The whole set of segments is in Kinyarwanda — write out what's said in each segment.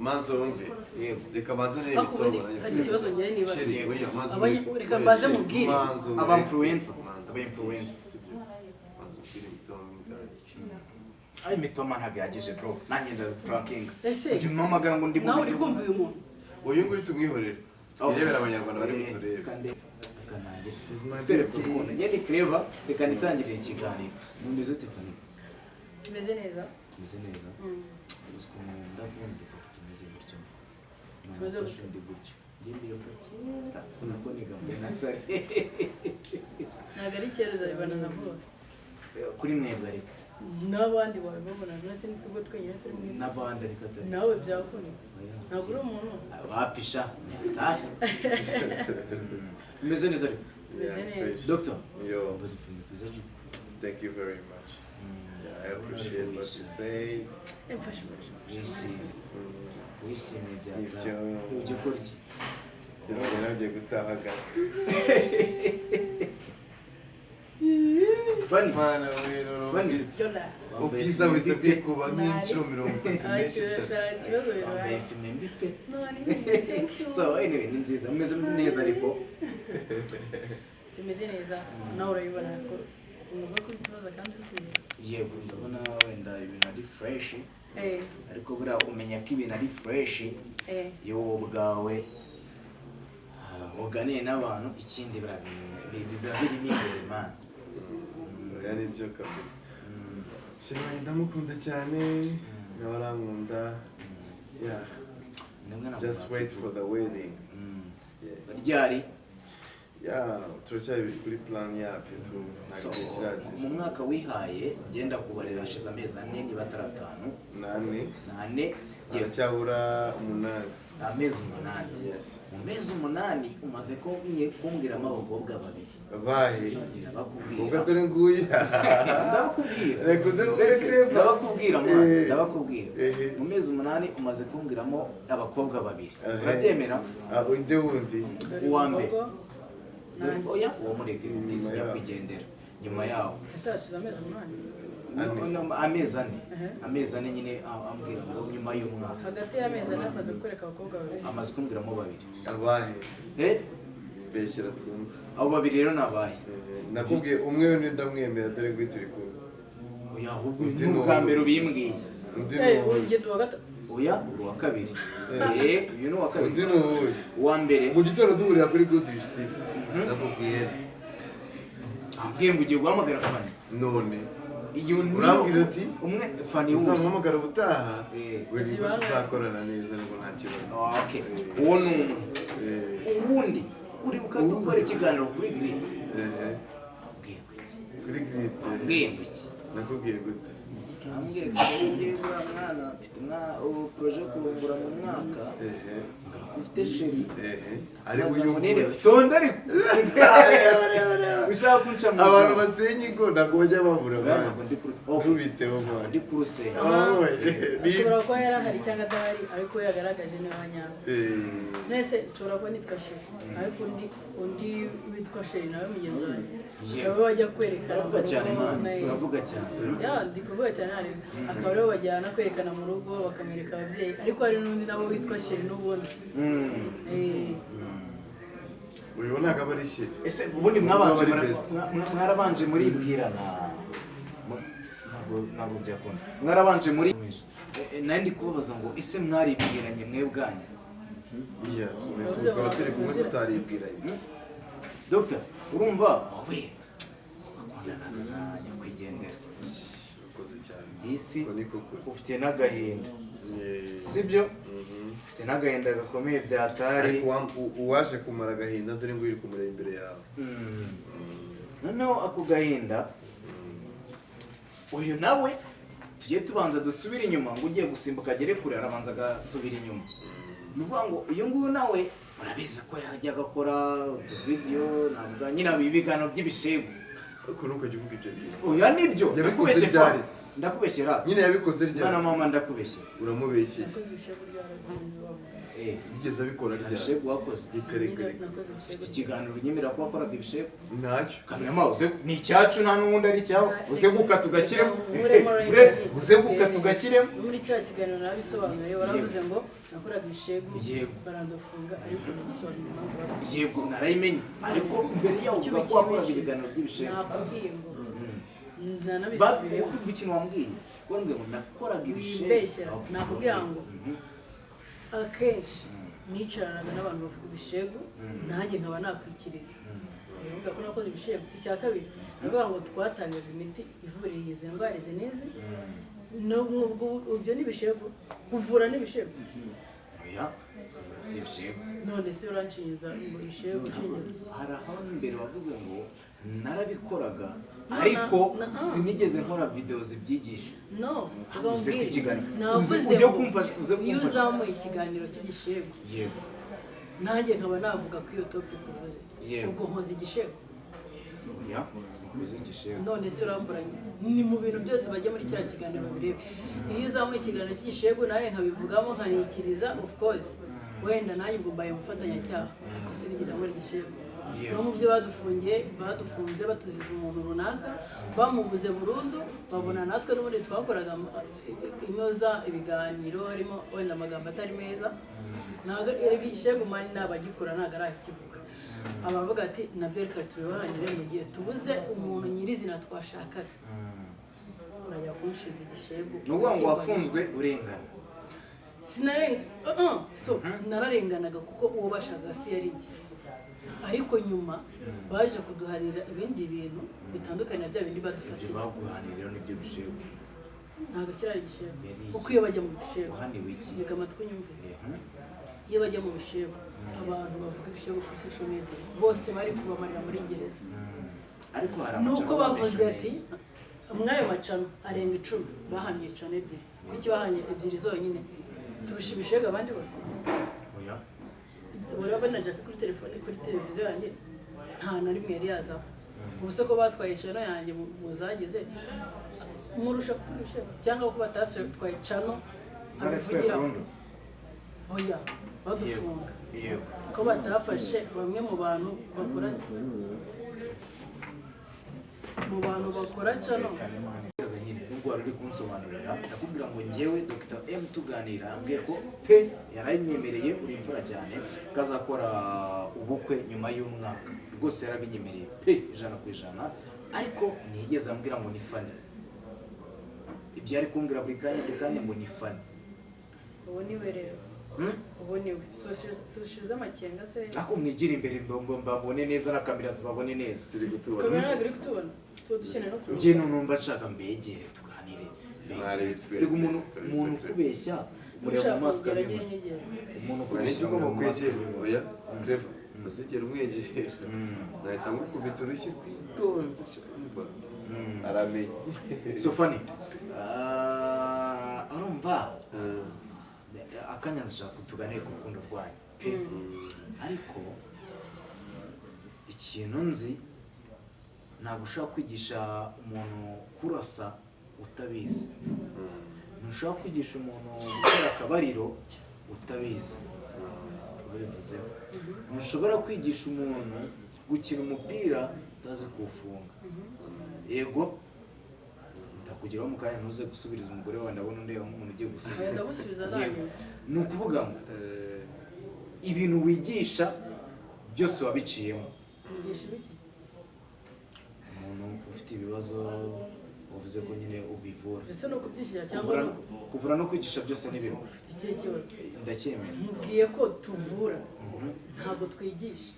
Manza wumve. Yego. Reka banzanire Ariko ubundi ibitabo. hari ikibazo ngewe nibaza. Chérie, oya, manza Reka mbanze mubwire. Manza umureke. Aba influencer. Manza Aba influencer. sibyo? Manza ubwire imitoma ingahe. Ayo mitoma ntabwo yagije, bro. Nanjye ndaziprankinga. Ese Ujya umpamagara ngo ndi mu nawe uri kumva uyu muntu? Uyu nguyu tumwihorere, twirebere Abanyarwanda bari buturebe. She's my Twereke beauty. urukundo. Njye ni Clever, reka nitangirire ikiganiro. Mumeze ute, Fanny? Tumeze neza. Tumeze neza. Uzi ukuntu ndakubona udufoto tumeze gutyo? Tumeze Nafashe undi gutyo. Njye mbibuka kera nako niga muri nursery. Ntabwo ari kera, uzabibona na vuba. Kuri mwebwe ariko. N'abandi wabibabona, ndetse ni twebwe twenyine turi mu isi? N'abandi ariko atari. Nawe byakunda. Oya. Ntabwo uri umuntu. Wapisha tahe. Umeze neza ariko? Tumeze Yeah, neza. fresh. Doctor. Yo, Badufunze kwiza. thank you very much. Yeah, I appreciate what you said. Mfashe, mfashe, mfashe. Wishimye. Wishimye bya. Ibyo. Ujya ukora iki? Sinongera, nagiye gutaha gato. Fanny. Mana we, no, Fanny. Yola. Ubwiza buhise bwikuba nk'inshuro mirongo itatu Nta n'esheshatu. kibazo Wambaye bibaye. filime mbi pe. None, thank you. So anyway, ni nziza. Umeze neza ariko? Tumeze neza, nawe urabibona ko umva ko ikibazo kandi uri kubireba. Yego, ndabona wenda ibintu ari fresh. Ariko buriya umenya ko ibintu ari fresh iyo wowe ubwawe uganiye n'abantu. Ikindi buriya biba birimo imbere, man. Oya, nibyo kabisa. Chérie wanjye ndamukunda cyane, nawe arankunda. Yeah, Nimwe ntabwo just wait for the wedding. Yeah. Ryari? Yeah, turacyari kuri plan yabyo tu, So, ntabwo igihe kiragera. mu mwaka wihaye, genda kubarira, hashize amezi 4 niba atari 5. 4. 4, yego. Haracyabura 8. Amezi 8. Yes. Mu mezi 8 umaze kumbwiramo abakobwa babiri. Bahe? Ndabakubwira. Ubwo dore nguyu. Ndabakubwira. Reka uze ube Uretse, clever. ndabakubwira mwana, ndabakubwira. Mu mezi 8 umaze kumbwiramo abakobwa babiri. Urabyemera? Ah, undi wundi? Dore Uwa mbere. Bobo, nanjye. Oya, uwo mureke. Nyuma Disi yaho. nyakwigendera nyuma yaho. Ese hashize amezi 8? 4. No, no, amezi 4. Amezi 4 nyine, ambwira ngo nyuma y'umwaka. Hagati y'amezi 4 amaze kukwereka abakobwa babiri. Amaze kumbwiramo babiri. Abahe? Eh? Beshyira twumve. Abo babiri rero ni abahe? Nakubwiye umwe, undi ndamwemera, dore nguyu turi kumwe. Oya, ahubwo Undi ni ni ubwa uwuhe? mbere ubimbwiye. Undi ni Eh, uwuhe? ugenda uwa gatatu. Oya, uri uwa kabiri. Eh. Eh, uyu ni uwa Undi kabiri. ni uwuhe? Uwa mbere. Mu gitondo duhurira kuri Good Rich TV, nakubwiye. Ambwiye ngo ugiye guhamagara Fanny. None Iyo ni urambwira uti umwe Fanny wuzi. Uzamuhamagara ubutaha. We nibwo Zibana. tuzakorana neza, nibwo nta kibazo. Okay, uwo ni umwe. Uwundi uribuka dukora ikiganiro kuri Grid? Ambwiye ngo iki? Kuri Grid. Ambwiye ngo iki? Nakubwiye gute? Ambwiye ngo ngewe uriya mwana mfite umwana ubu projet yo kurongora mu mwaka. Ufite chérie. Ehe, ari Maze uyu munini nguyu. Tonda ariko ushaka kunca mu Abantu ijambo. basenya ingo ntabwo bajya babura. Oya, Bana. ntabwo ndi kuri Ntubiteho, ntabwo mwana. ndi kurusenya. Ashobora kuba yarahari cyangwa adahari, ariko we yagaragaje ni wa nyawe. Mwese nshobora kuba nitwa Chérie, ariko undi witwa Chérie nawe mugenzi wanjye akaba bajya kwerekana Uravuga mu cyane, rugo, man, uravuga cyane. Ya, ndi kuvuga cyane, hari akaba aribo bajyana kwerekana mu rugo, bakamwereka ababyeyi, ariko hari n'undi nabo witwa Chérie n'ubundi. Uyu ntabwo aba ari chérie. Ese ubundi mwabanje Aba ari best. mwarabanje muribwirana? Ntabwo byakunda mwarabanje muri nari ndi kubabaza ngo ese mwaribwiranye mwe bwanyu? Iya, mbese ubu twaba turi kumwe tutaribwiranye? Dr, urumva wowe wakundanaga na nyakwigendera. Urakoze cyane. Disi. Uko niko kuri. Ufite n'agahinda. Yeah. Sibyo? Ufite n'agahinda gakomeye byatari. Ariko uwaje kumara agahinda, dore ngo uri kumureba imbere yawe. Noneho ako gahinda, uyu nawe tujye tubanza dusubire inyuma, ngo ugiye gusimbuka agere kure arabanza agasubira inyuma. Ni ukuvuga ngo uyu nguyu nawe urabizi ko yajyaga akora utuvidiyo, ntabwo nyine ibiganiro by'ibishegu. Ariko ntukajya uvuga ibyo bintu. Oya, nibyo. Yabikoze Nakubeshye. byarize. Ndakubeshyera. Nyine yabikoze Mwana ryari? mama, ndakubeshyera. Uramubeshyeye. Nakoze ibishegu ryarakunze wabo. Yigeze abikora ryari? Ibishegu wakoze? Reka, reka, reka. Nakoze ibishegu. Ufite ikiganiro unyemerera ko wakoraga ibishegu? Ntacyo. Cameraman, uze ni icyacu, nta n'ubundi ari icyawe, uze gukata ugashyiremo. Nkuremo. Uretse uze gukata ugashyiremo. No muri cya kiganiro nabisobanuriye, waravuze ngo nakoraga ibishegu, Yego. barandafunga, ariko nagusobanurira impamvu bafunze. Yego, narayimenye, ariko mbere yaho uvuga ko wakoraga ibiganiro by'ibishegu. Nakubwiye ngo nanabisubiremo. Umva ikintu wambwiye, wambwiye ngo nakoraga ibishegu. Wimbeshyera. Okay. Nakubwira ngo akenshi nicaranaga n'abantu bavuga ibishegu, nanjye nkaba nakwikiriza. Baravuga ko nakoze ibishegu. Icya kabiri, baravuga ngo twatangaga imiti ivura izi ndwara izi n'izi. Nubwo ibyo ni ibishegu, kuvura ni ibishegu. Oya, si ibishegu. None se uranshinza ngo ibishegu ushingiye? Hari aho imbere wavuze ngo narabikoraga, ariko sinigeze nkora video zibyigisha. No. Uze ku Ubwo kiganiro. navuze Ujye ngo uze iyo kumfasha. uzamuye ikiganiro cy'igishegu, nanjye nkaba navuga ko iyo topic uvuze, ubwo nkoze igishegu? Oya, ukoze igishegu. None se uramburanye iki? Ni mu bintu byose bajya muri kiriya kiganiro babirebe. Iyo uzamuye ikiganiro cy'igishegu, nanjye nkabivugamo nkanikiriza, of course wenda nanjye ubwo mbaye umufatanyacyaha, ariko sinigeze nkora igishegu. No mu byo badufungiye, badufunze batuziza umuntu runaka, bamubuze burundu, babona natwe n'ubundi twakoraga inoza ibiganiro harimo wenda amagambo atari meza. Ntabwo erega igishegu man nabagikora ntabwo arakivuga, abavuga ati nabyo reka tubibahanire mu gihe tubuze umuntu nyirizina twashakaga. Urajya kunshinza igishegu. Ni ukuvuga ngo wafunzwe urengana? Sinarenga, so nararenganaga kuko uwo bashakaga si yari njye, ariko nyuma baje kuduharira ibindi bintu bitandukanye na bya bindi Ibyo badufatiye. baguhaniye rero nibyo bishegu? Ntabwo kirari igishegu. Yari iki? Kuko iyo bajya mu bishegu, Wahaniwe iki? reka amatwi unyumve, iyo bajya mu bishegu, abantu bavuga ibishegu kuri social media bose bari kubamarira muri gereza. Ariko hari Nuko amacano bavuze menshi ati neza. mw'ayo macano arenga 10 bahamye cano ebyiri. Kuki bahamye ebyiri zonyine? Turusha ibishegu abandi bose? Oya. Urabona Jack kuri telefone, kuri televiziyo yanjye nta na rimwe yari yazaho. Ubu se ko batwaye channel yanjye mu zagize, murusha kuvuga ibishegu cyangwa ko batatwaye channel Baratwaye abivugiraho? burundu. Oya, badufunga. Ko batafashe bamwe mu bantu bakora channel. Nyine nubwo wari uri kunsobanurira, ndakubwira ngo njyewe Dr M tuganira ambwiye ko pe yarabimyemereye, uri imfura cyane, ko azakora ubukwe nyuma y'umwaka. Rwose yarabinyemereye pe, 100%, ariko ntiyigeze ambwira ngo ni Fanny. Ibyo ari kumbwira buri kanya buri kanya ngo ni Fanny. Ubu niwe rero. Ubu niwe sushize amakenga se? Ariko mwigire imbere mbabone neza na kamera zibabone neza. Ziri kutubona. Kamera ntabwo iri kutubona, tuba dukeneye no kubona. Njye numva nshaka mbegere tuganire, mbegere. Mwari bitweretse, Erega umuntu kabisa, umuntu kabisa. ukubeshya mureba mu maso Ushaka ukabibona. nyegera. Umuntu Oya, nicyo ukubeshya ugomba mureba mu maso. kwegera. Oya Clever, ntuzigere umwegera, nahita ngukubita urushyi rwitonze sha, umva aramenye. So Fanny, urumva akanya ndashaka tuganire ku rukundo rwanyu pe, ariko ikintu nzi, ntabwo ushobora kwigisha umuntu kurasa utabizi, ntushobora kwigisha umuntu gukora akabariro utabizi, twabivuzeho, ntushobora kwigisha umuntu gukina umupira utazi kuwufunga. Yego, ndakugeraho mu kanya, ntuze gusubiriza umugore wawe, ndabona undeba nk'umuntu ugiye gusubiza. Ndagusubiza. Yego. Nanyu. Ni ukuvuga ngo ibintu wigisha byose wabiciyemo. Wigisha ibiki? Umuntu ufite ibibazo wavuze ko nyine ubivura. Ndetse no kubyishyira cyangwa Kuvura no kuvura no kwigisha byose ni bimwe. Ufite ikihe kibazo? Ndacyemera. Mubwiye ko tuvura, ntabwo twigisha.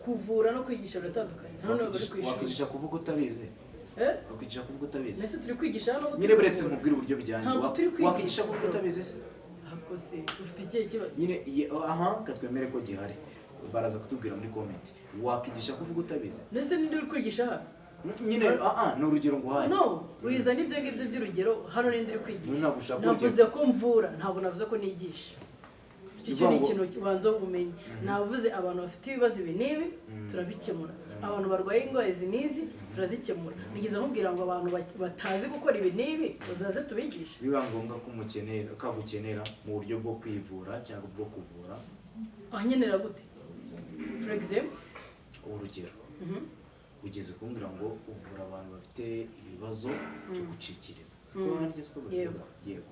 Kuvura no kwigisha biratandukanye. Hano ntabwo ari ku ishuri. Wakwigisha kuvuga utabizi? Eh? Wakwigisha kuvuga utabizi? Mbese turi kwigisha hano? Nyine buretse nkubwire uburyo bijyanye. Ntabwo turi kwigisha. Wakwigisha kuvuga utabizi se? Ntabwo se ufite ikihe kibazo? Nyine aha katwemere ko gihari, baraza kutubwira muri comment. Wakwigisha kuvuga utabizi? Mbese ninde uri kwigisha hano? Nyine ni urugero nguhaye. No, wizana ibyo ngibyo by'urugero. Hano ninde uri kwigisha? Ntabwo ushaka Navuze ko mvura, ntabwo navuze ko nigisha. Icyo cyo ni Uvuga ngo- ikintu ubanza ubumenyi. Navuze abantu bafite ibibazo ibi n'ibi turabikemura. Abantu barwaye indwara izi n'izi turazikemura. Nigeze nkubwira ngo abantu batazi gukora ibi n'ibi bazaze tubigishe? Biba ngombwa ko umukenera, kagukenera mu buryo bwo kwivura cyangwa bwo kuvura. Ankenera gute, for example? Urugero, ugeze kumbwira ngo uvura abantu bafite ibibazo byo gucikiriza, siko? Harya siko babivuga? Yego. Yego.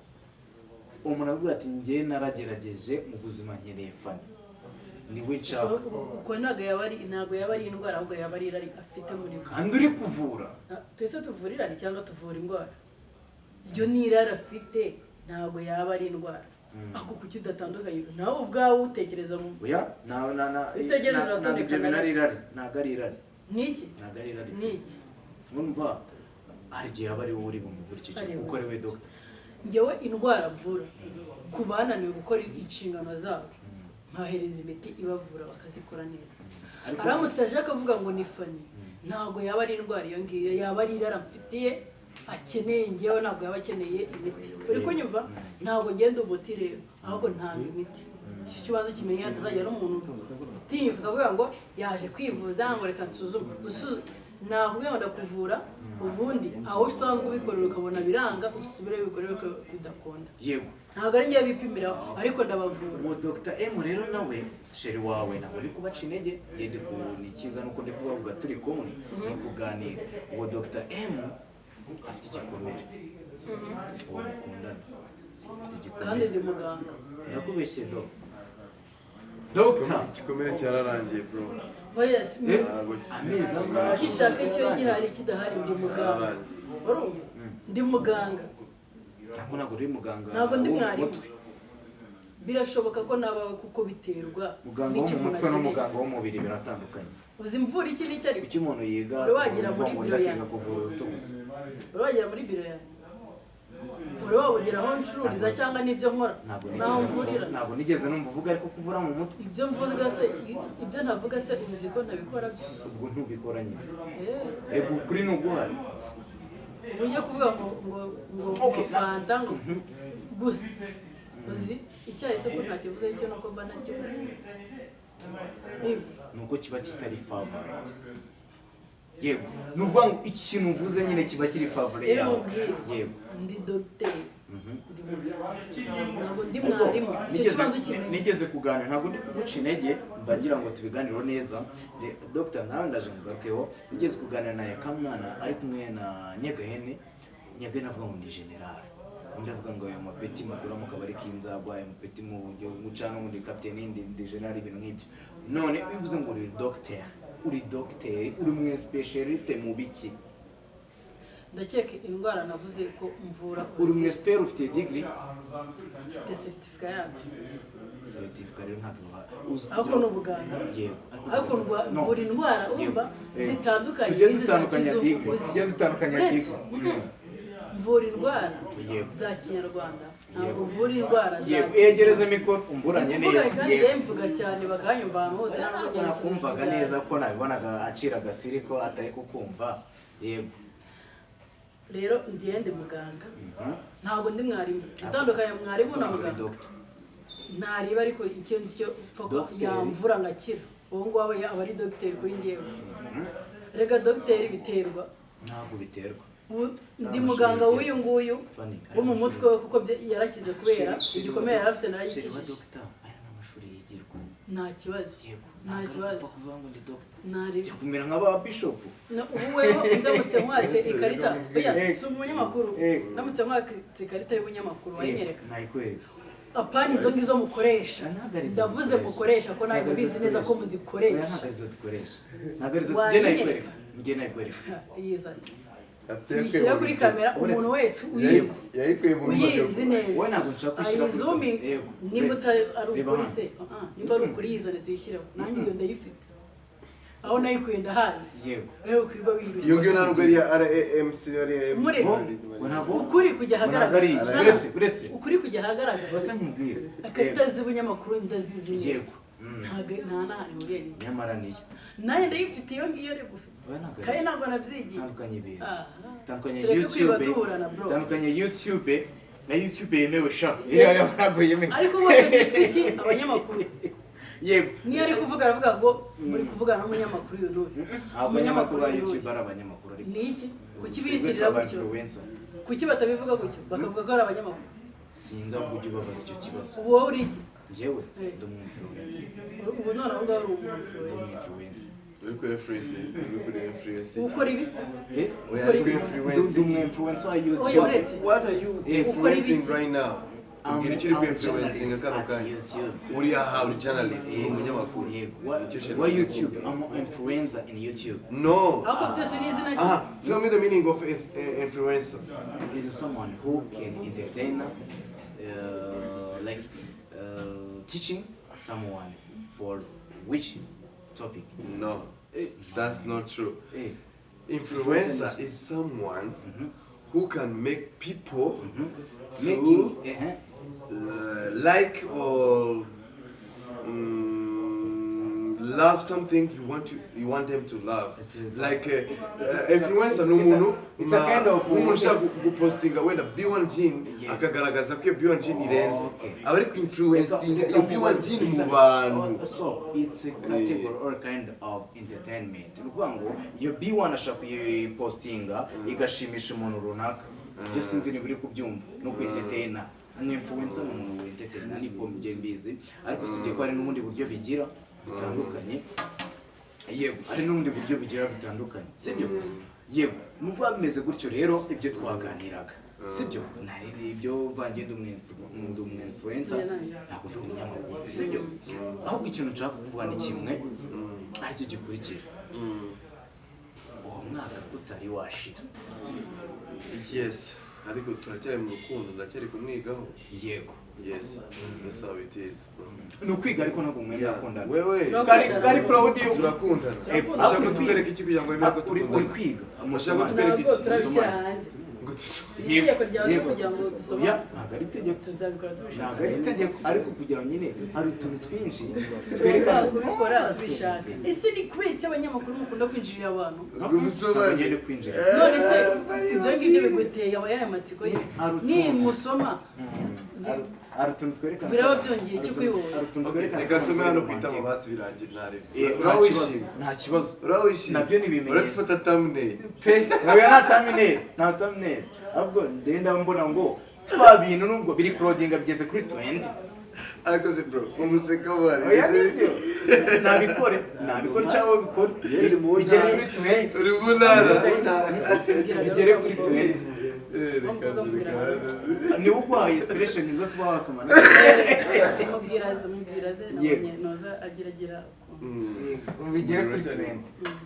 Umuntu avuga ati: "Njye naragerageje mu buzima, nkeneye Fani, niwe nshaka." Uko ntabwo yaba ari indwara, ahubwo yaba ari irari afite muri we. Kandi uri kuvura. Twese tuvura irari cyangwa tuvura indwara? Iryo ni irari afite, ntabwo yaba ari indwara. Ako kuki udatandukanye nawe ubwawe utekereza mu Oya, na na na Utegereje ntabwo ibyo uratondekana. bintu ari irari, ntabwo ari irari. Niki? Ntabwo ari irari. Niki? Urumva hari igihe aba ari wowe uri bumuvure icyo kintu Ari kuko ari we dogita. Njyewe indwara mvura ku bananiwe gukora inshingano zabo, nkahereza imiti ibavura bakazikora neza. Ariko Aramutse aje akavuga ngo ni Fani, ntabwo yaba ari indwara iyo ngiyo, yaba ari irara mfitiye akeneye. Ngewe ntabwo yaba akeneye imiti, uri kunyumva? Ntabwo ngenda umuti rero, ahubwo ntanga imiti. Icyo kibazo kimenya hatazajya n'umuntu utinyuka akavuga ngo yaje kwivuza, ngo reka nsuzume. Nakubwira ngo ndakuvura, ubundi aho usanzwe ubikorera ukabona biranga, usubire wikorere ko bidakunda. Ntabwo ari ngewe bipimiraho, ariko ndabavura. Uwo Dr M rero nawe chéri wawe, ntabwo ari kubaca intege, ngende ku ni icyiza nuko ndi kubavuga turi kumwe no kuganira. Uwo Dr M afite igikomere, uwo mukundana afite Kandi igikomere. Ndi muganga. Ndakubeshye do Dr. Igikomere cyararangiye, bro. Oya, Eh? Ntabwo Amezi angahe? Gishaka icyo gihari kidahari, ndi muganga. Cyararangiye. Urumva, ndi muganga. Ntabwo uri muganga Ntabwo ndi wo mu mwarimu. mutwe. Birashoboka ko nabawe, kuko biterwa Muganga wo n'icyo mu umuntu mutwe akeneye. n'umuganga w'umubiri biratandukanye. Uzi imvura iki n'icyo ariko? Kuki umuntu yiga Uri wagera muri kuvura biro umugongo, undi yanjye? akiga kuvura urutugu? Uri wagera muri biro yanjye? Uri wabugera aho ncururiza cyangwa n'ibyo nkora Ntabwo n'aho nigeze mvurira? Ntabwo nigeze numva uvuga ariko kuvura mu mutwe. Ibyo mvuga se, ibyo ntavuga se, uzi ko ntabikora byo? Ubwo ntubikora nyine. Eh. Ego, ukuri ni uguhari. Ujye kuvuga ngo Okay, ngo fanta ngo gusa uzi icyayi se ko ntakivuze icyo nuko mba ntakibona. Yego. Ni uko kiba kitari favorite. Yego, ni ukuvuga ngo ikintu uvuze nyine kiba kiri favorite Rero yawe. mubwire. Yego. Ndi dogiteri, ndi muganga, ntabwo ndi mwarimu. Icyo kibazo kimenye. Nigeze kuganira, ntabwo ndi kuguca intege, mba ngira ngo tubiganireho neza. Dr nawe ndaje mugarukeho. Nigeze kuganira na Yakamwana ari kumwe na Nyagahene. Nyagahene avuga ngo ndi general, undi avuga ngo ayo mapeti mukura mu kabari k'inzagwa, ayo mapeti mu mucano, ngo ndi kapiteni, ndi general, ibintu nk'ibyo. None bivuze ngo uri docteur, uri docteur, uri umwe specialiste mu biki? Ndakeka indwara navuze ko mvura Uri umwe urazizi. expert, ufite degree? Mfite certificat yabyo. Certificate rero ntabwo uzi. Ariko ni ubuganga. Yego. Ariko No. mvura indwara, urumva, Yego. zitandukanye Tujye n'izi za dutandukanya kizungu degree. gusa. Tujye dutandukanya Uretse, degree. mvura indwara Yego. za kinyarwanda, ntabwo Yego. mvura indwara za Yego, kizungu. yegereze mikoro umburanye Kuvuga neza. kandi Yego. njyewe mvuga cyane bakanyumva ahantu hose, ntabwo Ntabwo njya nakumvaga ngira- neza ko nabibonaga acira agasiri ko atari kukumva. Yego. Rero njyewe ndi muganga, ntabwo ndi mwarimu. Gutandukanya mwarimu na Uri muganga. doctor. Ntariba, ariko icyo nzi cyo upfa ko Dogiteri. yamvura ngakira, uwo nguwo aba ari dogiteri kuri njyewe. Rega dogiteri biterwa. Ntabwo biterwa. Ubu ndi muganga w'uyu nguyu Fanny, wo mu mutwe we, kuko yarakize kubera igikomere yari afite Chéri wa naragikijije. doctor, aya ni amashuri yigirwa. Nta kibazo. Yego. Nta Ntabwo ari kibazo. upfa kuvuga ngo ndi doctor. Ntariba. Jya kumera nk'aba bishop. No, ubu weho ndamutse nkwatse Ese, ikarita, reka oya, mubwire. si umunyamakuru? Eh. Ndamutse nkwatse ikarita y'ubunyamakuru, wayinyereka? Nayikwereka. Apana izo ngizo mukoresha. Ntabwo ari izo Ndavuze dukoresha. mukoresha, ko nawe Ntabwo ari izo ndabizi neza ko dukoresha. Oya, muzikoresha. ntabwo ari izo dukoresha, ntabwo ari izo. Njye Wayinyereka? nayikwereka, njye nayikwereka. Yizane. Afite Tuyishyira kuri kamera, umuntu wese uyizi, Yayikuye mu uyizi neza, Wowe ntabwo nshaka kuyishyira kuri ayizuminge. kamera. Yego. Nimba Uretse. utari ari Reba ukuri hano. se, nimba ari ukuri yizane tuyishyireho. Nanjye iyo ndayifite, aho nayikuye ndahazi. Yego. Rero kwiba wirushye. Iyo ngiyo ntabwo ari iya RAMC, ari iya MC. Mureke. Ngo ntabwo Ukuri kujya ngo ntabwo ari ahagaragara. iki. Uretse, uretse. Ukuri kujya ahagaragara. Bose nkubwire. Ikarita z'ubunyamakuru ndazizi neza. Yego. Ntabwo nta n'ahantu ihuriye n'ibyo. Nyamara niyo. Nanjye ndayifite iyo ngiyo rero ufite. Oya, ntabwo ari Kandi iyo. ntabwo nabyigiye. Tandukanye ibintu. Aha. Tandukanye Tureke kwiba YouTube. tuburana, bro. Tandukanye YouTube na YouTube yemewe sha. Iriya yo ntabwo yemewe. Ariko bose bitwa iki? Abanyamakuru. Yego. Niyo ari kuvuga, aravuga ngo muri kuvugana n'umunyamakuru uyu n'uyu. Abanyamakuru ba uyu n'uyu. YouTube ari abanyamakuru, ariko Ni iki? Kuki twebwe biyitirira turi aba gutyo? influencer. Kuki batabivuga gutyo, bakavuga ko ari abanyamakuru? Sinzi, ahubwo ujye ubabaza icyo kibazo. Ubu wowe uri iki? Njyewe Eh. ndi umu influencer. Ubu none aho ngaho uri umu Ndi umu influencer? influencer. Uri kuri influence, uri kuri influence. Ukora ibiki? Eh? Oya, uri kuri influence. Ndi umu influencer wa Oya, YouTube. uretse. What are you Eh, influencing ibiki? right now? Tubwire icyo uri ku-influencinga kano kanya. Uri aha, uri journalist, uri umunyamakuru. Yego. Icyo Wa shit. YouTube, I'm an influencer in YouTube. No. Ariko byose ni izina ki? Aha, tell me the meaning of influencer. Is someone who can entertain, like teaching someone for which topic. No, that's not true. Eh, Influencer is someone who can make people to Making, like or love something you want them to love. Like influencer ni umuntu it's a kind of- umuntu ushaka gupostinga wenda B1 Jean, akagaragaza ko iyo B1 Jean irenze, aba ari ku-influencinga iyo B1 Jean mu bantu. So it's a category or kind of entertainment. Ni ukuvuga ngo iyo B1 ashaka kuyipostinga igashimisha umuntu runaka. Ibyo sinzi niba uri kubyumva, ni uku entertainer. Umu influencer ni umuntu entertainer, niko njye mbizi, ariko usibye ko hari n'ubundi buryo bigira butandukanye. Yego, hari n'ubundi buryo bigira butandukanye, sibyo? Yego, nukuba bimeze gutyo rero, ibyo twaganiraga, sibyo? Nari ibyo vangiye, ndi umu influencer, ntabwo ndi umunyamakuru, sibyo? Ahubwo ikintu nshaka kuvuga ni kimwe, aricyo gikurikira: uwo mwaka kutari washira. Yes, ariko turacyari mu rukundo, ndacyari kumwigaho. Yego. Yes, that's how it is, bro. Ni ukwiga, ariko ntabwo mwemera Yeah. kundana. Wewe. Kari proud yo Turakundana. Turakundana. Ushaka tukwereka iki kugira ngo wemere ko Uri tukundana? kwiga. Ushaka tukwereka Ntabwo iki? turabishyira hanze. Ngo tusome. Itegeko ryawe si Yego. kugira ngo dusomane. Oya, ntabwo ari itegeko. Tuzabikora tubishaka. Ntabwo ari itegeko, ariko kugira ngo nyine hari utuntu twinshi Tugomba twerekana kubikora tubishaka. Ese ni kubera iki abanyamakuru mukunda kwinjirira abantu? Ngo musomane. Ntabwo ngende kwinjira. None se ibyo ngibyo biguteye aba yaya matsiko ye? Hari utuntu. Nimusoma Hari utuntu twerekana. Biraba byongeye iki kuri wowe? Hari utuntu twerekana. Reka nsome hano ku itama, basi birangira ntarebe. Eh, nta kibazo. Urawishimye? Nta kibazo. Urawishimye? Nabyo ni ibimenyetso. Uratufata thumbnail? Pe, oya, nta thumbnail, nta thumbnail, ahubwo ndenda mbona ngo twa bintu nubwo biri kurodinga bigeze kuri 20. Ariko se bro, umuseka bari. Oya, nibyo, nabikore, nabikore cyangwa bikore bigere kuri 20. Uri mu ntara. Bigere kuri 20. Eh, reka Umukobwa amubwira reka. Niwe uguhaye inspiration zo kuba wasoma. Mubwira aze, mubwira aze. Yego. Nabonye noza agira ukuntu. Bigere kuri 20,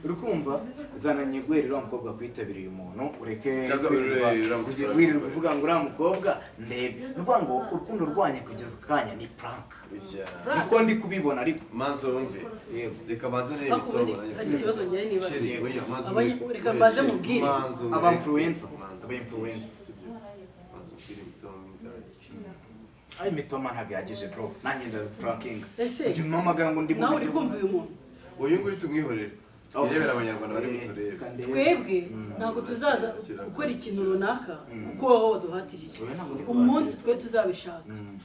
uri kumva? Zana nyegweri uriya mukobwa kwitabira uyu muntu, ureke Cyangwa uriya mukobwa. wirirwa uvuga ngo uriya mukobwa ndebe. Ni ukuvuga ngo urukundo rwanyu kugeza akanya ni prank. Yeah. Niko ndi kubibona, ariko Manza wumve. Yego. Reka banzane Ariko ubundi imitoma. hari ikibazo ngewe nibaza. Chérie, oya, manza Reka mbanze mubwire. Manza umureke. Aba influencer. Manza Aba influencer. sibyo? Manza ubwire imitoma y'imigabane. Ay, imitoma ntabwo ihagije, bro, nanjye ndazi pranking. Ese Ujya umpamagara ngo ndi mu nawe uri kumva uyu muntu? Uyu nguyu tumwihorere. Twirebere abanyarwanda bari buturebe. Twebwe ntabwo tuzaza gukora ikintu runaka kuko wowe waduhatirije. Oya, ntabwo ndi Umunsi twe tuzabishaka,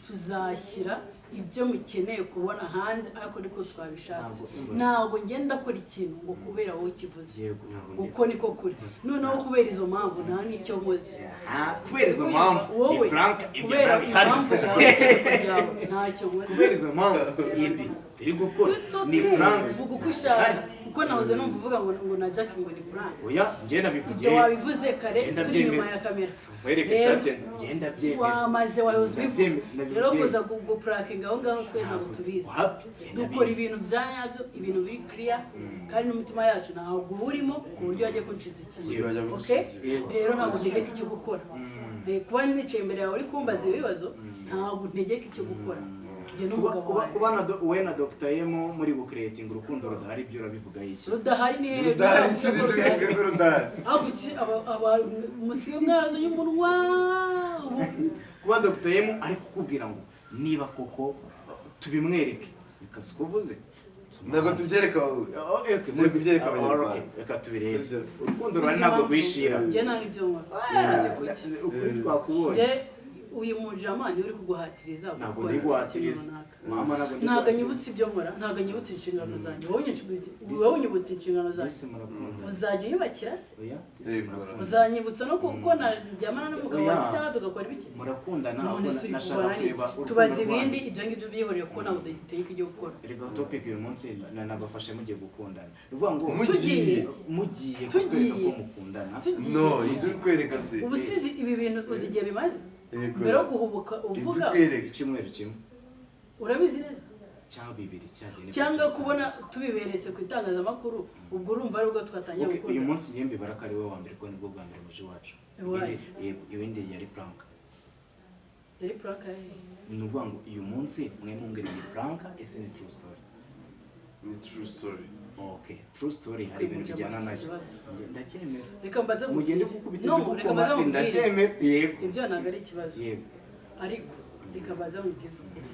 tuzashyira ibyo mukeneye kubona hanze, ariko niko twabishatse. Ntabwo- Ntabwo ngenda akora ikintu ngo kubera wowe ukivuze. Yego, ntabwo ndi- Uko niko kuri. Noneho kubera izo mpamvu nta n'icyo nkoze. Ah, kubera izo mpamvu ni Wowe prank, ibyo kubera birahari. impamvu yawe, itegeko ryawe, ntacyo nkoze. Kubera izo mpamvu ibi turi gukora It's ni okay. prank. Vuga uko ushaka, kuko nahoze numva uvuga ngo na Jack ngo ni prank. Oya, njye nabivugiye. Ibyo wabivuze kare Ngenda turi inyuma byemera. ya kamera. Nkwereke Rero, chat, ngenda byemera. wamaze wayoza ubivuga. Ndabyemera. Rero kuza guprankinga aho ngaho, twe ntabwo tubizi. Wapi, ngenda Dukora bizi. ibintu bya nyabyo, ibintu biri clear, kandi n'umutima yacu ntabwo uba urimo ku buryo wajya kunshinza ikintu. Buryo wajya Okay? kunshinza ikintu. Rero ntabwo ntegeka icyo gukora. Kuba nicaye imbere yawe uri kumbaza ibibazo, ntabwo ntegeka icyo gukora njye Kuba n'umugabo kuba wanjye. Kuba na we na Dr. M muri gucreating urukundo rudahari, ibyo urabivuga iki? Rudahari ni hehe? Rudahari si ritwereke ko rudahari. Ahubwo iki musigaye mwarazanye umunwa Kuba Dr. M ari kukubwira ngo niba koko tubimwereke, bikaza uko uvuze. Ntabwo tubyereka wowe. Oh, eh, Tugiye kubyereka Ah, abanyarwanda. okay, reka tubirebe. Sibyo? Urukundo ruhari ntabwo rwishira. Njye nta n'ibyo nkora. Ati kuki? Ukuri twakubonye. Njye Uyu mujama niwe uri kuguhatiriza Ntabwo gukora ndi guhatiriza. ikintu runaka. Mama, ntabwo ndi Ntabwo guhatiriza. anyibutsa ibyo nkora, ntabwo anyibutsa inshingano zanjye. Wowe unyibutsa inshingano zanjye. Ese murakundana? Uzajya unyubakira se? Oya, ese Yego. murakundana? Uzanyibutsa no kuko naryamana n'umugabo Oya. wanjye cyangwa tugakora ibiki? Murakundana? None Ahubwo se uri nashaka kurwana kureba n'iki? urukundo Tubaza rwanyu. ibindi, ibyo ngibyo byihoreye kuko ntabwo udategeka ibyo gukora. Erega topic uyu munsi nabafashe mugiye gukundana, ni ukuvuga ngo Mugiye. Mugiye Tugiye. kutwereka ko mukundana. Tugiye. No, ibyo uri kwereka se? Ubusizi, ibi bintu uzi igihe bimaze Yego. mbere yo guhubuka Ibyo uvuga? ukwereka. Icyumweru kimwe. Urabizi neza? Cyangwa bibiri cyagera. Cyangwa kubona tubiberetse ku itangazamakuru, ubwo urumva aribwo twatangiye Okay, uyu gukundana? munsi ngiye mbibara ko ari we wa mbere, kuko nibwo bwa mbere muje iwacu. Iwanyu. Yego, ibindi yari prank. Yari prank yahe? Ni ukuvuga ngo uyu munsi mwe mumbwire, ni prank ese ni true story? Ni true story. Okay, true story hari ibintu Kwimuja bijyana mufite nayo. ikibazo. Njye ndacyemera. Reka mbanze Mugende nkubwire. gukubita No, reka mbanze izigukoma. nkubwire. Ndacyemera, yego. Ibyo ntabwo ari ikibazo. Yego. Ariko reka mbanze nkubwize ukuri,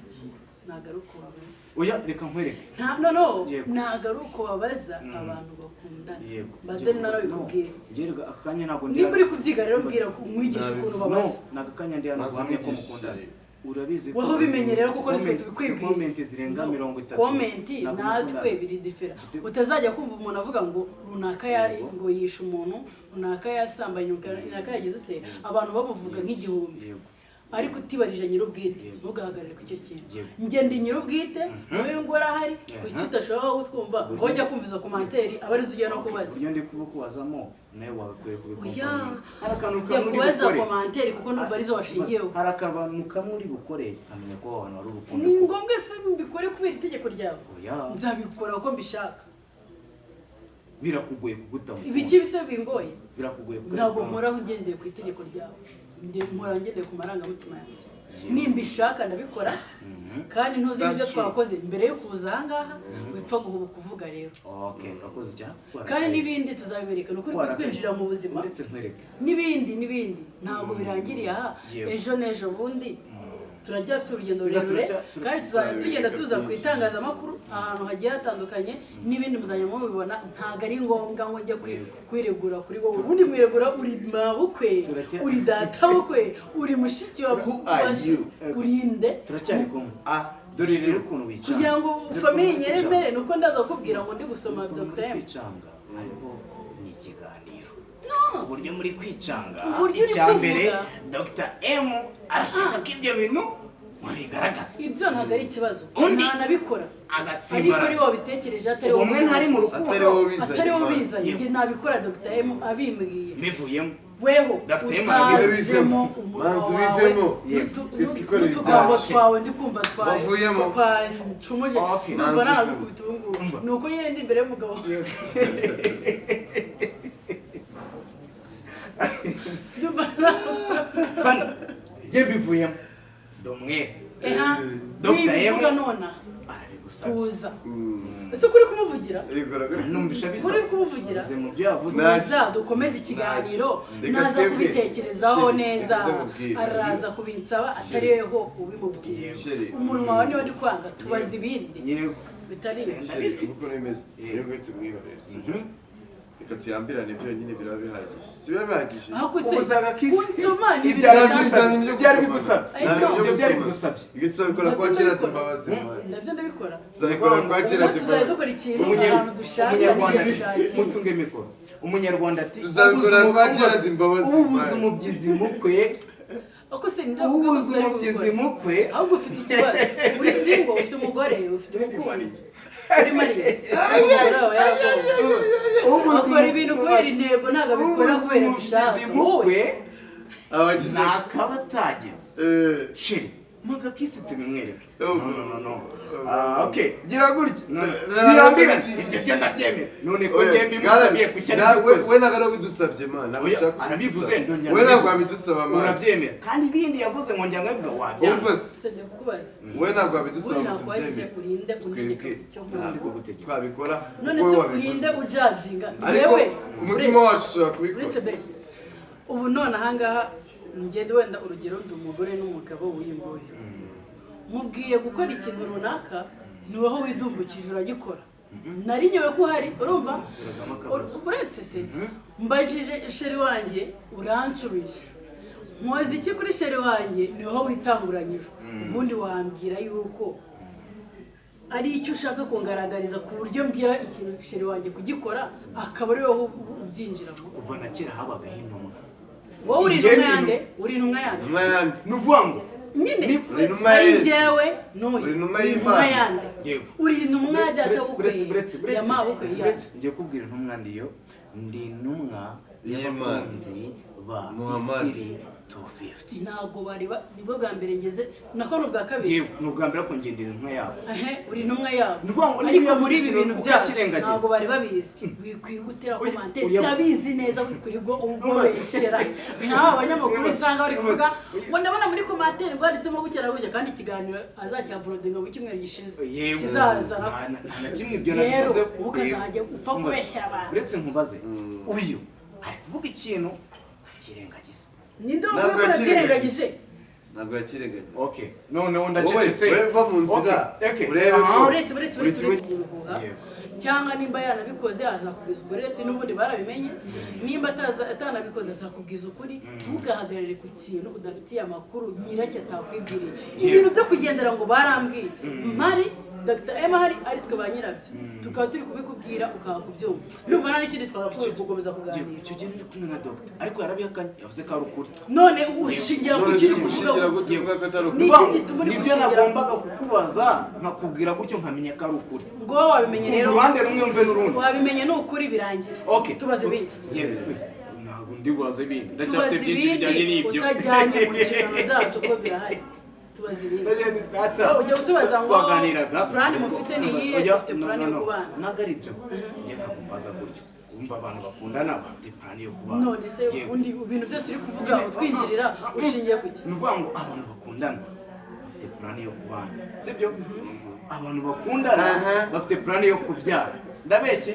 ntabwo ari uko babaza. Oya, reka nkwereke. Nta, no, Yego. ntabwo ari uko babaza abantu bakundana. Yego. Mbanze nawe bikubwire. Njye reka aka kanya ntabwo ndi Nimba hano. uri kubyiga rero, mbwira ko umwigisha ukuntu No, babaza. ni aka kanya ndi hano Maze guhamya ko umwigishe. mukundana. Urabizi ko Wowe ubimenye rero, kuko nitwe tubikwibwira. Comment zirenga No, 30. Comment Ntabwo natwe mukundana. biri different. Mfite- Utazajya kumva umuntu avuga ngo runaka ya Yego. ngo yishe umuntu runaka, yasambanye runaka, yagize ute, abantu bamuvuga nk'igihumbi. Ariko utibarije nyir'ubwite, Yego. ntugahagarare ku icyo kintu. Yego. Njye ndi nyir'ubwite, n'uyu nguyu arahari. Kuki udashobora kutwumva ngo ujya kumva izo commentaire, aba arizo ugiye no kubaza? Uburyo ndi kubukubazamo nawe wagakwiye Oya, kubikompa. Hari akantu jya kamwe uri kubaza bukore. commentaire kuko ndumva arizo washingiyeho. Hari akantu kamwe uri bukore nkamenya ko aho hantu hari urukundo. Ni ngombwa se mbikore kubera itegeko ryawe? Oya. Nzabikora uko mbishaka. Birakugoye kuguta mu Ibiki bise bingoye? Birakugoye kuguta. Ntabwo nkoraho ngendeye ku itegeko ryawe. Nkora ngendeye ku marangamutima yanjye. Nimbishaka ndabikora, kandi ntuzi That's ibyo true. twakoze mbere yo kuza ahangaha. Wipfa guhubuka uvuga rero. Okay, urakoze cyane. Kandi n'ibindi tuzabibereka, ni ukuri kutwinjira mu buzima. Uretse nkwereke. N'ibindi n'ibindi, ntabwo birangiriye aha. Yego. Ejo n'ejo bundi turacyafite urugendo Reka rurerure, kandi tuzajya tugenda tuzabereka tuza ku byinshi. itangazamakuru ahantu hagiye hatandukanye, n'ibindi muzajya mubibona. Ntabwo ari ngombwa ngo njye kwiregura kuri wowe. Ubundi mwiregura uri mabukwe, uri databukwe, uri mushiki wa Who are you? urinde. Turacyari kumwe. Ah, Dore rero ukuntu wicanze. Kugira ngo Dore famille ukuntu nyeremere, nuko ndaza kukubwira ngo ndi gusoma Ukuntu muri Dr. M. kwicanga, ariko ni ikiganiro. Uburyo muri kwicanga, Uburyo uri icya mbere, kuvuga. Dr. M arashaka ko ibyo bintu mubigaragaza. Ibyo ntabwo ari ikibazo. Undi Ntanabikora, ariko agatsimbarara. ari wowe wabitekereje, atari Ubwo wowe. mwe ntari mu rukundo. Atari wowe bizanye. Atari wowe Imana. bizanye. Njye nabikora Dr. M abimbwiye. Mbivuyemo. Weho Dr. M. utazemo umunwa Manzi, wawe ubivemo. n'utu- Twe twikorere n'utugambo ibyacu. twawe ndi kumva Wavuyemo. twacumuje. Okay. Ndumva Manzi, nagukubita ubu ngubu. Umva. Ni uko nyine ndi imbere y'umugabo. Ndumva Fana njye mbivuyemo, ndi umwere. Eha. Dr. M. Nibivuga nonaha, Arabigusabye. tuza. Ese kuri kumuvugira? Yego, Numvisha bisa. Uri kumuvugira? Uvuze mu byo yavuze. Tuza dukomeze ikiganiro. Reka Naza twebwe. kubitekerezaho Chérie, neza. reka nze nkubwire. Araza kubinsaba atari weho ubimubwiye. Chérie. Umunwa wawe niwo ndi kwanga, tubaza ibindi Yego. bitari ibyo. Chérie, uko bimeze niyo guhita umwihorera, sibyo? Reka tuyambirane byonyine, biraba bihagije, si biba bihagije? Aho kuse Ubuzaga kisi. kunsoma ni ibintu Ibyari bisanzwe. bigusabye. Byari bigusabye. I know. Ibyo byari bigusabye. Ibyo tuzabikora kwa Nabyo Gerard ndabikora. Mbabazi, man. Nabyo ndabikora. Tuzabikora kwa Gerard Ubu tuzajya Mbabazi. dukora ikintu ahantu dushaka Umunyarwanda n'igihe ati dushakiye. mutunge mikoro. Umunyarwanda ati Tuzabikora ubuze kwa Gerard Mbabazi, ubuze man. umubyizi mukwe. Uko se ndavuga ko Ubuze tutari umubyizi kubikora? mukwe. Ahubwo ufite ikibazo, uri single, ufite umugore, ufite umukunzi, uri marié, umugore wawe yaragowe. Ubuze Akora ibintu kubera intego, ntabwo abikora ubuze kubera umubyizi abishaka. Wowe mukwe Abagize ntakaba atageze. Chérie, maga kisi tubimwereke. Oh. No, no, no, no. Ah, okay, gira gutya. No, Na- tirambira. na- Ibyo byo ndabyemera. None ko Oya, njye mbimusabiye, kuki we arabikoze? we ntabwo ari ubidusabye, man. Ntabwo Oya, nshaka arabivuze, kubidusaba. ndongera We ntabwo ndabivuga. wabidusaba, man. Urabyemera. Kandi ibindi yavuze ngo njya nkabivuga Umva wabyanze. se, se ndakubaza. we ntabwo wabidusaba Ubundi ngo nakwakije, tubyemere. urinde untegeka Twebwe icyo Ntabwo nkunda. gutegeka. Twabikora None kuko se we urinde wabivuze, ujajinga? ariko Njyewe ku mutima wacu ushobora kubikora. Uretse be, ubu none ahangaha ngende, wenda urugero, ndi umugore n'umugabo w'uyu nguyu, mubwiye gukora ikintu runaka, ni wowe widumbukije uragikora, nari nyobewe ko uhari, urumva? Suragamo akabazo. Uretse se mbajije chéri wanjye, uranshubije. Nkoze iki kuri chéri wanjye? Niho witanguranyije. Ubundi wambwira yuko ari icyo ushaka kungaragariza, ku buryo mbwira ikintu chéri wanjye kugikora, akaba ari wowe ubyinjiramo. Kuva na kera habagaho intumwa. Wowe uri Njye intumwa ndi yande? Uri intumwa yande? Intumwa yande? Ni ukuvuga ngo Nyine Uri intumwa ya ari Yesu. njyewe n'uyu. Uri intumwa Uri intumwa y'Imana. yande? Yego. Uri intumwa ya data Uretse- bukwe, uretse uretse ya uretse mabukwe ya uretse ngiye kubwira intumwa ndiyo. Ndi intumwa Y'Imana. y'abakunzi ba Muhammad. Isiri 250. Ntabwo bari nibwo bwa mbere ngeze, nako ni ubwa kabiri. Yewe, ni ubwa mbere ko ngenda intumwa yabo. Ehe, uri intumwa yabo. Ni ukuvuga ngo niba Ariko yavuze muri ibi ikintu bintu byacu ukakirengagiza. ntabwo bari babizi. Wikwirirwa utera Oya, commentaire oya. utabizi neza, wikwirirwa ubabeshyera nk'aba banyamakuru usanga bari kuvuga ngo ndabona muri commentaire rwanditsemo gutya na gutya, kandi ikiganiro azacyauploadinga mu cyumweru gishize Yewe, kizaza. nta na kimwe ibyo Rero nabivuze. ukazajya upfa kubeshyera abantu. Uretse nkubaze, uyu ari kuvuga ikintu akirengagiza. Ninde Ntabwo wakwiye ko nabyirengagije? Ntabwo yakirengagiza. Okay, noneho ndacecetse. Wowe va mu nzira, Okay, okay. urebe ko- Aha. Uretse, uretse, Buri uretse, kimwe- uretse ibihuha. Yego. Cyangwa nimba yanabikoze azakubwiza ukuri, ati n'ubundi barabimenye. Nimba atanabikoze azakubwiza ukuri. Ntugahagarare ku kintu udafitiye amakuru, nyiracyo atakwibwiriye. Ibintu byo kugendera ngo barambwiye, mpari Dr M ahari, ari twe ba nyirabyo, tukaba turi kubikubwira ukaba kubyumva, ndumva nta n'ikindi twagakwiye gukomeza kuganira. Icyo gihe nari kumwe na dogita, ariko yarabihakanye, yavuze ko ari ukuri. None ushingira ku None kiri se kuvuga ushingira gutya? gute uvuga ko atari ukuri? Ni iki gituma uri Nibyo gushingira? nagombaga kukubaza, nkakubwira gutyo nkamenya ko ari ukuri. Ngo wowe wabimenye rero. Uruhande rumwe mve n'urundi. Wabimenye, ni ukuri, birangira. Okay. Tubaze ibindi. Yewe, ntabwo ndi bubaze ibindi, ndacyafite Tubaze byinshi bijyanye ibindi n'ibyo. utajyanye mu nshingano zacu, ko birahari. Tubaze ibindi. Data, Oh, ujya utubaza ngo twaganiraga. plan mufite ni iyihe? Oya, Dufite no, plan no, yo no. kubana. Ntabwo ari ibyo. Njye ntabwo mbaza gutyo. Wumva, abantu bakundana bafite plan yo kubana. None se Yewe. ubundi ibintu byose uri kuvuga utwinjirira ushingiye ku ki? Ni ukuvuga ngo abantu bakundana bafite plan yo kubana, sibyo? Abantu bakundana bafite plan yo kubyara. Ndabeshye?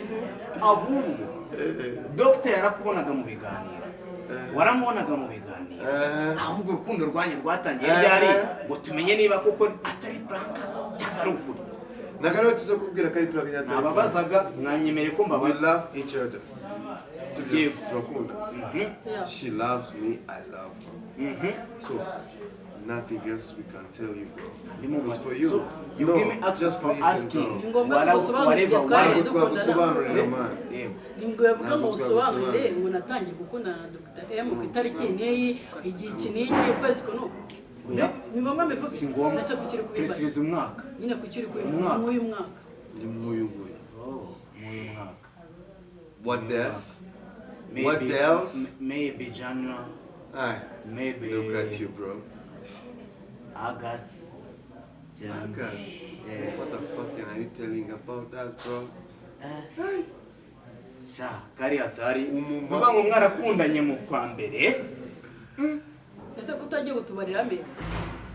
Ahubwo dogita yarakubonaga mu biganiro, waramubonaga mu biganiro. Ahubwo urukundo rwanyu rwatangiye ryari, ngo tumenye niba koko atari prank cyangwa ari ukuri? Ntabwo ariwe tuza kubwira ko ari prank cyangwa atari prank. Nababazaga, mwanyemereye ko We mbabaza. love each other, sibyo? Yego. Turakunda. Yeah. She loves me, I love her. So nothing else we can tell you, bro. Ndimo. It's for you. So, you No, give me access just for listen, asking. bro. Ni ngombwa Whatever- tugusobanurire igihe whatever twahereye Ntabwo dukundana. twagusobanurira, man. Yego. Ni ngombwa ngo Ntabwo usobanurire twagusobanurira. ngo natangiye gukundana na Dr M ku itariki n'iyi, igihe iki n'iki, ukwezi ko nuko. Oya. Ni ngombwa mbivuge? Si ngombwa. Ese kuki uri kubimbaza? Presiriza umwaka. Nyine kuki uri kubimbaza? Umwaka. Mw'uyu mwaka. Ni mw'uyu nguyu. Oh, mw'uyu mwaka. What else? Maybe, What else? Maybe January, Aye. maybe Look at you, bro. August. Jan. August. Yeah. What the fuck are you telling about us, bro? Eh. Sha, kari hatari. Umuma. Nuvuga ngo mwarakundanye mu kwa mbere. Ese ko utagiye kutubarira amezi,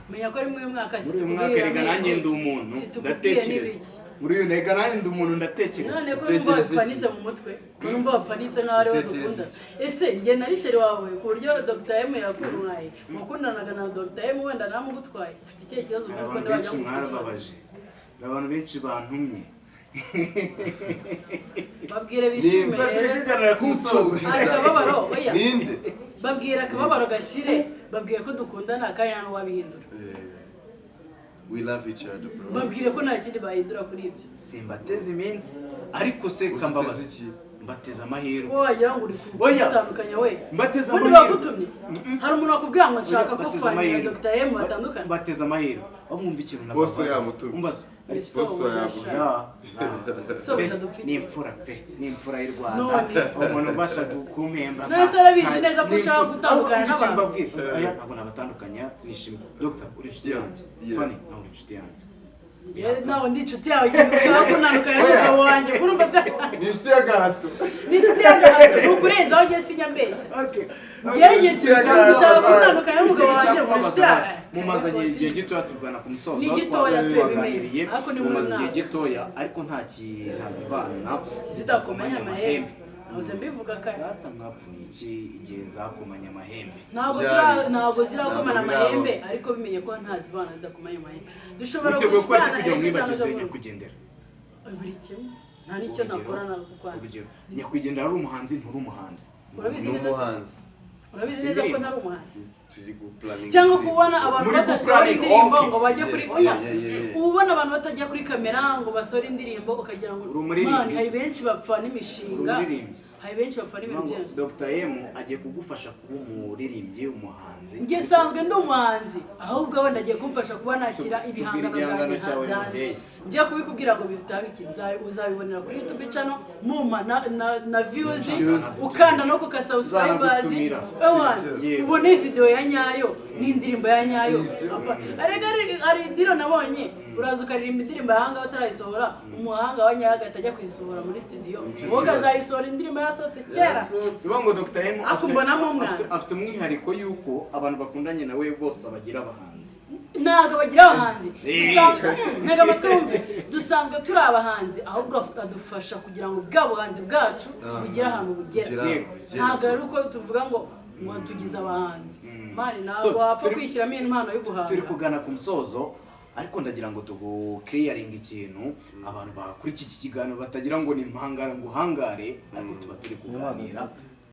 menya ko ari muri uyu mwaka? Muri uyu mwaka erega nanjye ndi umuntu, Situkubwiye ndatekereza. n'ibiki? Muri uyu rega nanjye ndi umuntu, ndatekereza. None ko numva Utekereza iki? wapanitse mu mutwe, ko numva wapanitse nk'aho ariwe Utekereza dukunda. iki? Ese njye nari chéri wawe ku buryo Dr M yakuntwaye? Wakundanaga na Dr M, wenda namugutwaye. Ufite ikihe kibazo Hari muri ko abantu niba benshi wajya ngufite ikibazo? mwarababaje, hari abantu benshi bantumye. Babwire bishime. Nimba Rero Turi ku musozo. Akababaro, oya. Ninde? Babwira akababaro gashire, babwire ko dukundana kandi nta n'uwabihindura. Eh, we love each other, bro. Babwire ko nta kindi bahindura kuri ibyo. Simbateze iminsi, ariko se Uduteze kambabaza. iki? Mbateze amahirwe. Ko wagira ngo uri Oya. gutandukanya we. Mbateze Ubundi amahirwe. bagutumye, hari umuntu wakubwira ngo nshaka ko Bateze Fani na amahirwe. Dr M batandukana? Bateze amahirwe aho mwumva ikintu Bose nababaza. yamutumye. Umbaza. Ni Bose sobuja. yamutumye. Za, za. Sobuja Pe, dupfa iki? ni imfura pe, ni imfura y'u Rwanda. None. Umuntu ubasha kumpemba. None se arabizi neza ko Ni ushaka imfura. gutandukana Ahubwo ikintu n'abantu? mbabwira, oya, ntabwo nabatandukanya, nishimye. Dr, uri inshuti Yeah. yanjye. Yeah. Fani, nawe uri inshuti yanjye. Yewe, ntabwo ndi inshuti yawe. Ushaka kuntandukanya n'umugabo wanjye, kurumva bya Ni inshuti y'agahato. Ni inshuti y'agahato, ni ukurenzaho. Njye sinyambeshya. Okay. Njyewe igihe Inshuti y'agahato. ushaka gutandukanya n'umugabo wanjye ngo inshuti yawe. Mumazanye igihe gitoya, tugana ku musozo. Ni gitoya, Twaganiriye, tubimenye. Ariko ni mu mumaze igihe mwaka. gitoya, ariko nta ntazibana Zidakomanya amahembe, nahoze mbivuga kare. Data, mwapfuye iki igihe zakomanya amahembe? Ntabwo Byari. ntabwo zirakomana Ntabwo biraba. amahembe, ariko bimenye ko ntazibana zidakomanya amahembe. Dushobora Witeguye gukora iki gushwana kugira ngo ejo cyangwa mwibagize ejo bundi. nyakwigendera? Buri kimwe, nta n'icyo Urugero, ntakora nagukwanga. urugero, nyakwigendera ari umuhanzi, nturi umuhanzi. Urabizi Ni neza se? umuhanzi. Urabizi neza ko ntari umuhanzi. Turi guplanninga Cyangwa indirimbo. kubona abantu Muri badasohora guplanning, indirimbo okay. ngo bajye kuri Yeah, oya, yeah. uba ubona abantu batajya kuri kamera ngo basore indirimbo, ukagira ngo Uri umuririmbyi man, hari se. benshi bapfa n'imishinga. Uri umuririmbyi. Hari benshi bapfa n'ibintu byose. Dr M agiye kugufasha kuba umuririmbyi, umuhanzi. Njye nsanzwe ndi umuhanzi, ahubwo wenda agiye kumfasha kuba nashyira ibihangano Tubwire igihangano byanjye cyawe, hanze. mubyeyi. Ngiye kubikubwira ngo bitaba iki, uzabibonera kuri YouTube channel muma na views, Views. ukanda no ku ka subscribers. Nzanagutumira. Ewana, Yego. ubone video ya nyayo n'indirimbo ya nyayo. Si ibyo. Arega hari idiro nabonye, uraza ukaririmba indirimbo yahanga batarayisohora, umuhanga wa nyayo agahita ajya kuyisohora muri studio, Nicyo wowe kibazo. ukazayisohora indirimbo yarasohotse kera. Yarasohotse. Sibo ngo Dr M Ariko mbonamo umwana. afite umwihariko yuko abantu bakundanye nawe bose abagira abahanzi. Ntabwo bagira abahanzi. Eh. Dusanzwe, ntega amatwi wumve, dusanzwe turi abahanzi, ahubwo adufasha kugira ngo bwa buhanzi bwacu bugere ahantu bugera. Bugere ahantu bugera. Ntabwo ari uko tuvuga ngo tugize abahanzi, man, ntabwo So, wapfa kwishyiramo impano yo guhanga. Turi kugana ku musozo, ariko ndagira ngo tugukiriyaringa ikintu abantu bakurikiye iki kiganiro batagira ngo ni impangara ngo uhangare, ariko tuba turi kuganira.